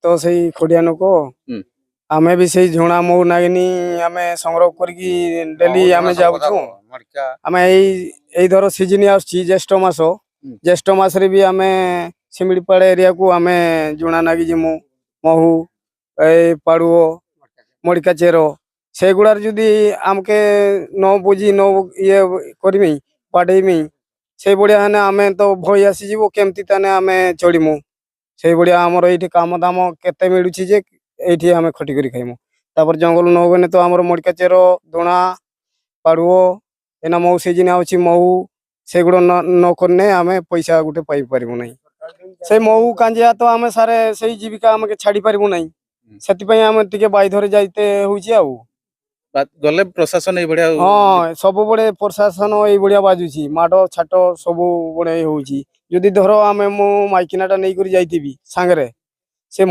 ତ ସେଇ ଖୋଡିଆ ଲୋକ। ଆମେ ବି ସେଇ ଝୁଣା ମହୁ ନାଗିନି ଆମେ ସଂଗ୍ରହ କରିକି ଡେଲି ଆମେ ଯାଉଛୁ। ଆମେ ଏଇ ଧର ସିଜିନ ଆସୁଛି ଜ୍ୟେଷ୍ଠ ମାସ, ଜ୍ୟେଷ୍ଠ ମାସରେ ବି ଆମେ ଶିମିଳିପାଳ ଏରିଆକୁ ଆମେ ଝୁଣା ନାଗି ଯିମୁ, ମହୁ, ଏଇ ପାଡୁଅ, ମଡ଼ିକା ଚେର। ସେଗୁଡ଼ାରେ ଯଦି ଆମକେ ନ ବୁଝି ନ ଇଏ କରିମି ବାଡେଇମି, ସେଇଭଳିଆ ହେଲେ ଆମେ ତ ଭୟ ଆସିଯିବ। କେମିତି ତାହେଲେ ଆମେ ଚଳିମୁ? ସେଇଭଳିଆ ଆମର ଏଇଠି କାମ ଦାମ କେତେ ମିଳୁଛି ଯେ ଏଇଠି ଆମେ ଖଟି କରି ଖାଇମୁ? ତାପରେ ଜଙ୍ଗଲ ନ ଗଲେ ତ ଆମର ମଡ଼ିକା ଚେର, ଦୋଣା, ପାଡୁଅ, ଏନା ମହୁ ସିଜିନ ଆଉଛି, ମହୁ ସେଗୁଡ଼ା ନ କଲେ ଆମେ ପଇସା ଗୋଟେ ପାଇପାରିବୁ ନାହିଁ। ସେ ମହୁ କାଞ୍ଜିଆ ତ ଆମେ ସାରେ ସେଇ ଜୀବିକା ଆମେ ଛାଡି ପାରିବୁ ନାହିଁ। ସେଥିପାଇଁ ଆମେ ଟିକେ ବାଇଧରେ ଯାଇତେ ହଉଛି ଆଉ। ଗଲେ ପ୍ରଶାସନ ଏଇଭଳିଆ? ହଁ, ସବୁବେଳେ ପ୍ରଶାସନ ଏଇଭଳିଆ ବାଜୁଛି, ମାଡ଼ ଛାଟ ସବୁବେଳେ ହଉଛି। ଯଦି ଧର ଆମେ ମୁଁ ମାଇକିନାଟା ନେଇକରି ଯାଇଥିବି ସାଙ୍ଗରେ, ସେ